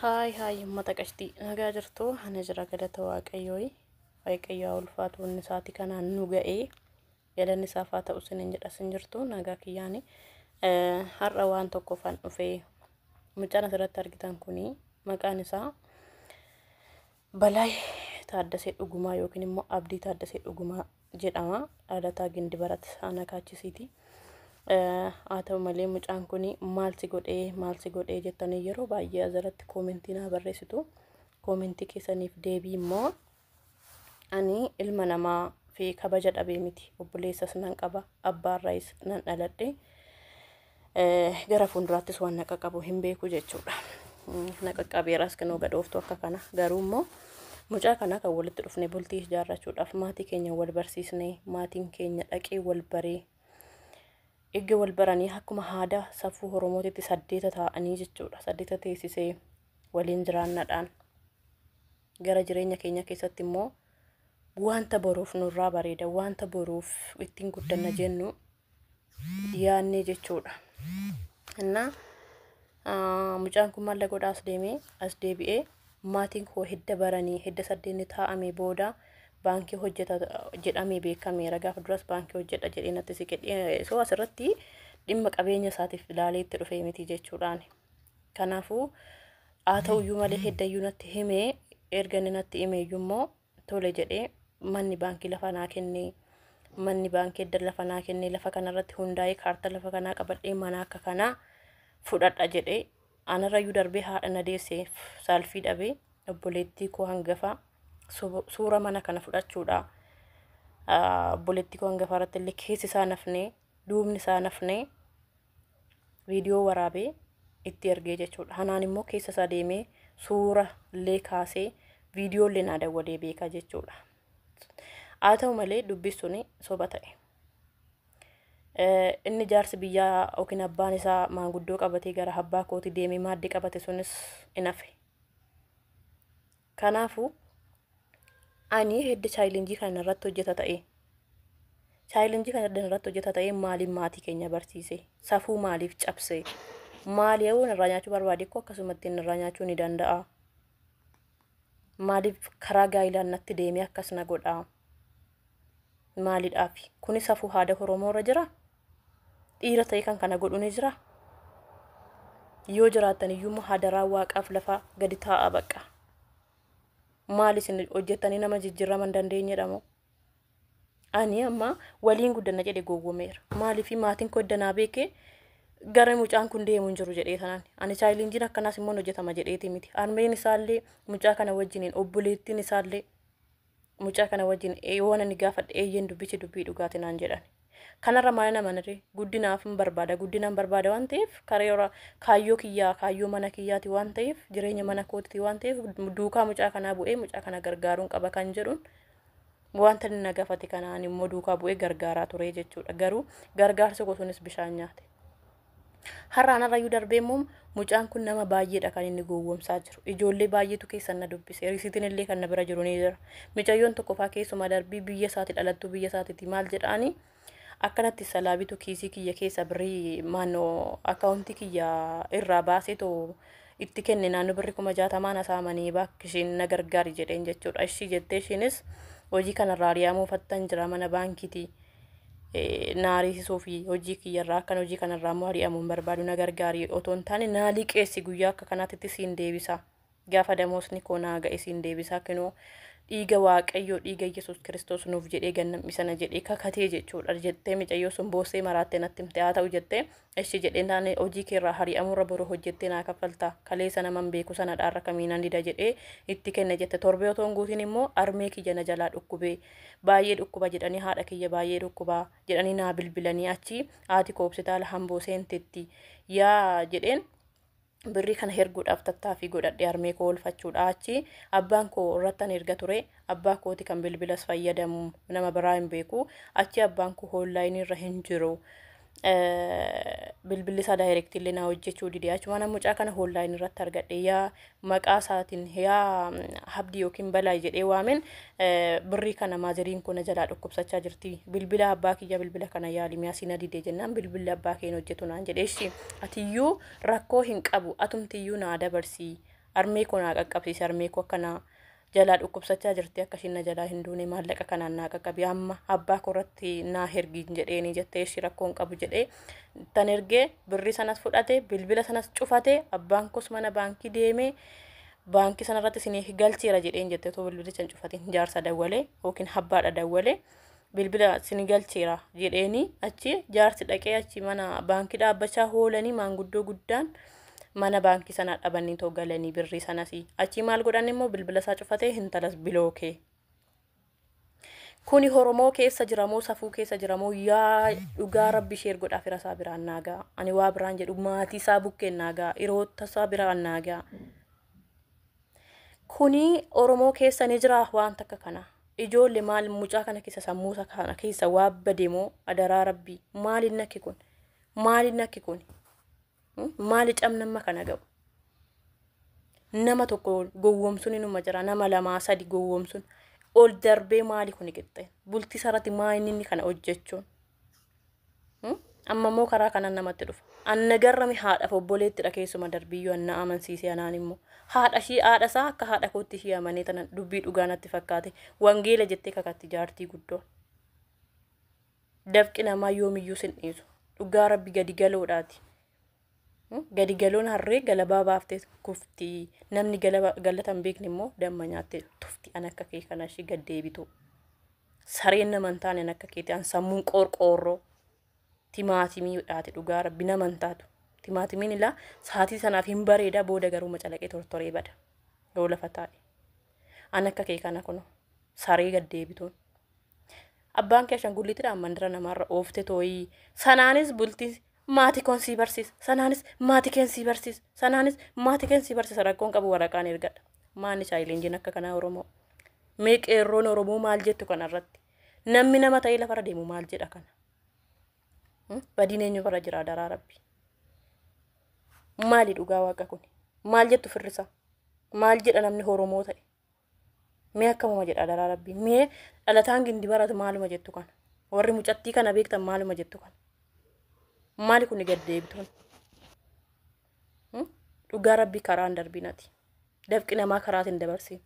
Haay haay, uummata qashtii, nagaa jirtu? Ana jira, galata Waaqayyooyi. Waaqayyo haa ulfaatu, inni isaatii kanaan nu ga'ee galanni isaaf haa ta'u isiniin jedha. Isin jirtu nagaa kiyyaani. Har'a waan tokkoffan dhufee, mucaan asirratti argitan kuni maqaan isaa Balaay Taaddasee Dhugumaa yookiin immoo Abdii Taaddasee Dhugumaa jedhama. Dhalataa Gindibarat aanaa Kaachisiiti. Haa ta'u malee, mucaan kun maal si godhee, maal si godhee jettanii yeroo baay'ee asirratti koomentii naa barreessitu. Koomentii keessaniif deebii immoo, ani ilma namaa fi kabaja dhabee miti. Obboleessas nan qaba. Abbaarraayis nan dhaladhe. Gara fuulduraattis waan na qaqqabu hin beeku jechuudha. Na qaqqabeeras kinoo gadhooftu akka kana. Garuu immoo mucaa kana kan walitti dhufne bultii ijaarrachuudhaaf, maatii keenya wal barsiisnee, maatiin keenya dhaqee wal baree, erga wal baranii akkuma aadaa safuu Oromootitti saddeeta taa'anii jechuudha. Saddeeta teessisee waliin jiraannadhaan gara jireenya keenya keessatti immoo wanta boruuf nurraa bareeda, wanta boruuf ittiin guddanna jennu yaannee jechuudha. Innaa mucaan kun maalla godhaa as deemee as deebi'ee, maatiin koo hidda baranii hidda saddeenni taa'amee booda baankii hojjeta jedhamee beekameera. Gaafa duras baankii hojjedha jedhee natti siqe. So asirratti dhimma qabeenya isaatiif ilaalee itti dhufee miti jechuudhaan. Kanaafuu haa ta'uyyuu malee, heddayyuu natti himee, erga inni natti himeeyyuu immoo tole jedhee, manni baankii lafa naa kennee, manni baankii edda lafa naa kennee, lafa kanarratti hundaa'ee kaartaa lafa kanaa qabadhee mana akka kanaa fudhadha jedhee, anarrayyuu darbee haadha na deesseef saalfii dhabee, obboleettii koo hangafaa suura mana kana fudhachuudha. Obboleettii koo hangafaa irratti illee keessi isaa nafnee, duubni isaa nafnee, viidiyoo waraabee itti ergee jechuudha. Hanaan immoo keessa isaa deemee suura illee kaasee, viidiyoo illee naa dawwalee beekaa jechuudha. Haa ta'u malee, dubbi suni soba ta'e. Inni jaarsi biyyaa yookiin abbaan isaa maanguddoo qabatee gara abbaa kootii deemee maaddii qabate sunis in hafe. Kanaafuu ani hedda challenge kana irratti hojjeta ta'e. Challenge kana irratti hojjeta ta'e, maaliif maatii keenya barsiise? Safuu maaliif cabse? Maali yoo irraa nyaachuu barbaade koo akkasumatti inni irraa nyaachuu ni danda'a. Maaliif karaa gaa'ilaan natti deemee akkas na godhaa? Maalidhaaf? Kuni safuu haada Oromoo irra jira? Dhiira ta'e kan kana godhu ni jira? Yoo jiraattan iyyuu immoo hadaraa Waaqaaf lafa gadi taa'a baqa. Maal isin hojjettanii nama jijjiirama hin dandeenyedha moo? Ani amma waliin guddanna jedhe gowwomeera. Maaliif maatiin koo edda beekee gara mucaan kun deemu hin jiru jedhee sanaan. Ani challengeiin akkanaas immoo hojjetama jedheeti miti. Harmeen isaallee mucaa kana wajjiniin, obboleettiin isaallee mucaa kana wajjin yoo ani gaafadhe, eeyyeen, dubbichi dubbii dhugaati naan jedhan. Kanarra maal nama naree, guddinaaf hin barbaada, guddinaan barbaada waan ta'eef, karoora kaayyoo kiyyaa, kaayyoo mana kiyyaati waan ta'eef, jireenya mana kootiiti waan ta'eef, duukaa mucaa kanaa bu'ee mucaa kana gargaaruun qaba kan jedhuun, wanta inni na gaafate kanaan immoo duukaa bu'ee gargaaraa ture jechuudha. Garuu gargaarsa gosuunis bishaan nyaate. Har'a anarrayyuu darbee immoo mucaan kun nama baay'eedha kan inni gowwoomsaa jiru. Ijoollee baay'eetu keessan na dubbise. Risiitiin illee kan na bira jiru ni jira. Mucayyoon tokko faa keessumaa darbii biyya isaati dhalattuu biyya isaatiiti, maal jedhaani, akkanatti salaabitu kiisii kiyya keessa birrii maannoo akkaawuntii kiyya irraa baaseetoo itti kenne, naannoo birrii 60,000 na saamanii, bakki ishiin na gargaari jedheen jechuudha. Ishii jettee ishiinis hojii kanarraa ari'amuu fattan jira, mana baankiitii na ariisisuu fi hojii kiyyarraa, akkan hojii kanarraa immoo ari'amuu hin barbaadu, na gargaari otoo hin taane, naa liqeessi, guyyaa akka kanaatti siin deebisa, gaafa damoosni koo naa ga'e siin deebisa, kinoo dhiiga Waaqayyoo, dhiiga Yesuus Kiristoos nuuf jedhee gannam'i sana jedhee kakatee jechuudha jettee, micayyoo sun boossee maraattee natti himte. Haa ta'u jettee, ishi jedhee, taane hojii keerraa ari'amurra boru hojjettee naa kaffalta, kaleessa naman beeku sana dhaarra kamiinan dida jedhee itti kenne jette. Torbee otoo hin guutin immoo armee kiyya na jalaa dhukkubee, baay'ee dhukkuba jedhanii, haadha kiyya baay'ee dhukkubaa jedhanii naa bilbilanii, achi haati koo hospitaala Hamboo seentetti yaa jedheen, birrii kana erguudhaaf tattaaffii godhadhe harmee koo oolfachuudha. Achi abbaan koo irrattan erga ture, abbaa kooti kan bilbilas fayyadamu, nama biraa hin beeku. Achi abbaan koo onlineii irra hin jiru, bilbilli isaa direct illee naa hojjechuu dide. Achuma mucaa kana onlineii irratti argadhe. Yaa maqaa isaatiin yaa Habdii yookiin Balaa jedhee waamen, birrii kana motheriin kun na jalaa dhukkubsachaa jirti, bilbila abbaa kiyya, bilbila kana yaali mi'asii na dide jennaan, bilbilli abbaa kee hin hojjetu naan jedhe. Ishii atiyyuu rakkoo hin qabu, atumtiyyuu naa dabarsii. Harmee koo naa qaqqabsiise, harmee koo akka naa jalaa dhukkubsachaa jirti, akka ishiin na jalaa hin duune maallaqa kanaan naa qaqqabi, amma abbaa koo irratti naa ergi jedheeni jettee, ishii rakkoon qabu jedhee tan ergee birrii sanas fudhate, bilbila sanas cufate. Abbaan koos mana baankii deemee baankii sanarratti isinii galcheera jedheen jette. Otoo bilbilicha hin cufatin jaarsa dawwalee yookiin abbaadha dawwalee bilbila isinii galcheera jedheeni. Achi jaarsi dhaqee achi mana baankii dhaabbachaa oolanii maanguddoo guddaan mana baankii sanaa dhabanii too galanii birrii sanas achi maal godhan immoo bilbila isaa cufatee intalas bilookee. Kuni Oromoo keessa jiramoo, safuu keessa jiramoo? Yaa dhugaa rabbi share godhaa, fira isaa biraan naagaa. Ani waa biraan jedhu, maatii isaa bukkeen naagaa, hiriyoota isaa biraan naagaa. Kuni Oromoo keessa ni jira waan takka kana. Ijoollee maal mucaa kana keessa, sammuu isaa kana keessa waa bademoo? Adaraa rabbii, maaliin nakki kun? Maaliin nakki kun? Maali cabnamma kana ga'u? Nama tokko gowwoomsuun inuma jira, nama lamaa sadi gowwoomsuun ol darbee maali kuni qixxe? Bultii isaarratti maa inni kana hojjechuun? Amma immoo karaa kanaan namatti dhufa. Anna garrame haadhaaf obboleettidha keessuma darbiyyuu anna amansiisee. Anaan immoo haadha ishii, haadha isaa akka haadha kootti ishii amanee tana dubbii dhugaa natti fakkaate. Wangeela jettee kakatti jaartii guddoo. Dafqi namaa yoomiyyuu sin dhiisu. Dhugaa rabbi gadi galoodhaati. Gadi galoon harree galabaa baaftee kufti. Namni galata hin beekne immoo damma nyaattee tufti. An akka kee kana ishii gad deebitu. Sareen nama hin taane akka keeti an sammuun qorqoorroo. Timaatimiidhaati, dhugaa rabbi nama hin taatu. Timaatimiin ilaa sa'aatii sanaaf hin bareeda, booda garuu macalaqee tortoree bada. Yoo lafa taa'e. An akka kee kana kuno saree gad deebituun. Abbaan kee ashangullitiidhaan mandara namaarra oofte tooyii. Sanaanis bultii maatii koon sii barsiisa. Sanaanis maatii keen sii barsiisa. Sanaanis maatii keen sii barsiisa. Rakkoon qabu, waraqaan ergadha. Maanni challengeiin akka kanaa Oromoo? Mee qeerroon Oromoo maal jettu kanarratti? Namni nama ta'ee lafarra deemu maal jedha kana? Badiin eenyu bira jira, daraa rabbi? Maali dhugaa waaqa kun? Maal jettu firrisa? Maal jedha namni Oromoo ta'e? Mee akkamuma jedha, daraa rabbi? Mee dhalataan gindi baratu maaluma jettu kana? Warri mucattii kana beektan maaluma jettu kana? Maali kun gad deebituun? Dhugaa rabbi karaan darbinati. Dafqi namaa karaatiin dabarsin.